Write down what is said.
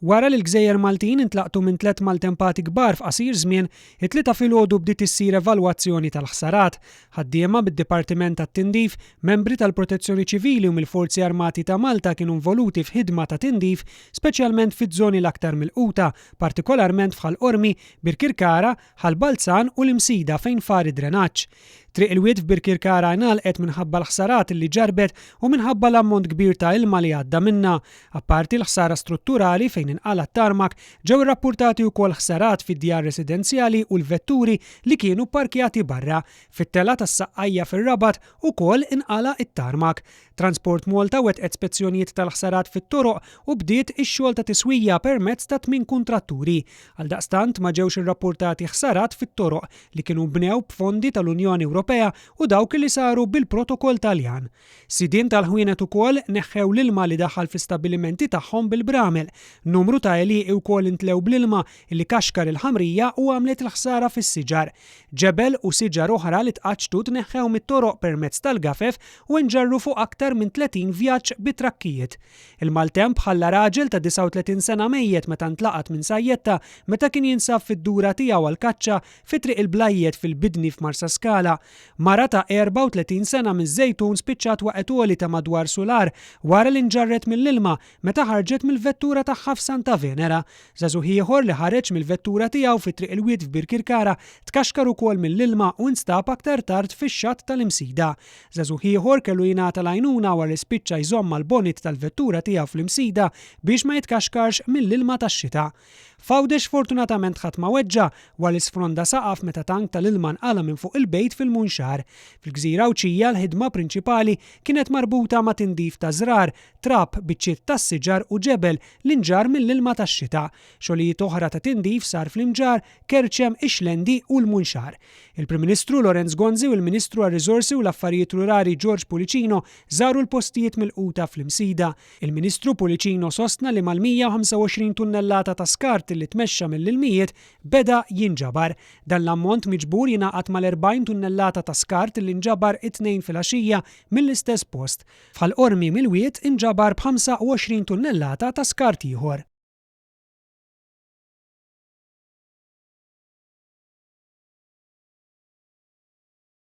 Wara li l-gżejjer Maltin intlaqtu minn tlett maltempati kbar f'qasir żmien, it-Tlieta filgħodu bdiet issir evalwazzjoni tal-ħsarat. Ħaddiema mid-Dipartiment tat-Tindif, membri tal-Protezzjoni Ċivili u mill-Forzi Armati ta' Malta kienu involuti f'ħidma ta' tindif, speċjalment fiż-żoni l-aktar milquta, partikolarment f'Ħal Qormi, Birkirkara, Ħal Balzan u l-Imsida fejn far id-drenaġġ. Triq il-Wied f'Birkirkara ingħalqet minħabba l-ħsarat li ġarrbet u minħabba l-ammont kbir ta' ilma li għadda minnha. Apparti l-ħsara strutturali fejn inqala' t-tarmak, ġew irrappurtati wkoll ħsarat fid-djar residenzjali u l-vetturi li kienu pparkjati barra. Fit-telgħa tas-Saqqajja fir-Rabat ukoll inqala' t-tarmak. Transport Malta wettqet spezzjonijiet tal-ħsarat fit-toroq u bdiet ix-xogħol ta' tiswija permezz ta' tmien kuntratturi. Għaldaqstant ma ġewx irrappurtati ħsarat fit-toroq li kienu nbnew b'fondi tal-Unjoni Ewropea u dawk li saru bil-protokoll Taljan. Sidien tal-ħwienet ukoll neħħew l-ilma li daħal fl-istabbilimenti tagħhom bil-bramel. Numru ta' għelieqi wkoll intlew bl-ilma li kaxkar il-ħamrija u għamlet il-ħsara fis-siġar. Ġebel u siġar oħra li tqaċċtu tneħħew mit-toroq permezz tal-gafef u nġarru fuq aktar minn 30 vjaġġ bi trakkijiet. Il-maltemp ħalla raġel ta' 39 sena mejjet meta ntlaqat minn sajjetta meta kien jinsab fid-dura tiegħu għall-kaċċa fi Triq il-Blajjet fil-Bidni f'Marsaskala. Mara ta' 34 sena miż-Żejtun spiċċat waqgħet għoli ta' madwar sular wara li nġarret mill-ilma meta ħarġet mill-vettura tagħha f'Santa Venera. Żagħżugħ ieħor li ħareġ mill-vettura tiegħu fi Triq il-Wied f'Birkirkara tkaxkar ukoll mill-ilma u nstab aktar tard fix-xatt tal-Imsida. Żagħżugħ ieħor kellu jingħata l-għajnuna wara li spiċċa jżomm mal-bonnet tal-vettura tiegħu fl-Imsida biex ma jitkaxkarx mill-ilma tax-xita. F'Għawdex fortunatament ħadd ma weġġa' wara li sfronda saqaf meta tank tal-ilma nqala' minn fuq il-bejt fil-Munxar. Fil-gżira Għawdxija l-ħidma prinċipali kienet marbuta ma' tindif ta' żrar, trab, biċċiet tas-siġar u ġebel li nġarr mill-ilma tax-xita. Xogħlijiet oħra ta' tindif sar fl-Imġarr, Kerċem, ix-Xlendi u l-Munxar. Il-Prim Ministru Lawrence Gonzi u l-Ministru għar-Riżorsi u l-Affarijiet Rurali George Pullicino żaru l-postijiet milquta fl-Imsida. Il-Ministru Pullicino sostna li mal-125 tunnellata ta' skart li tmexxa mill-ilmijiet beda jinġabar. Dan l-ammont miġbur jingħaqad mal-40 tunnellata ta' skart li nġabar it-Tnejn filgħaxija mill-istess post. F'Ħal Qormi mill-wied inġabar b'25 tunnellata ta' skart ieħor.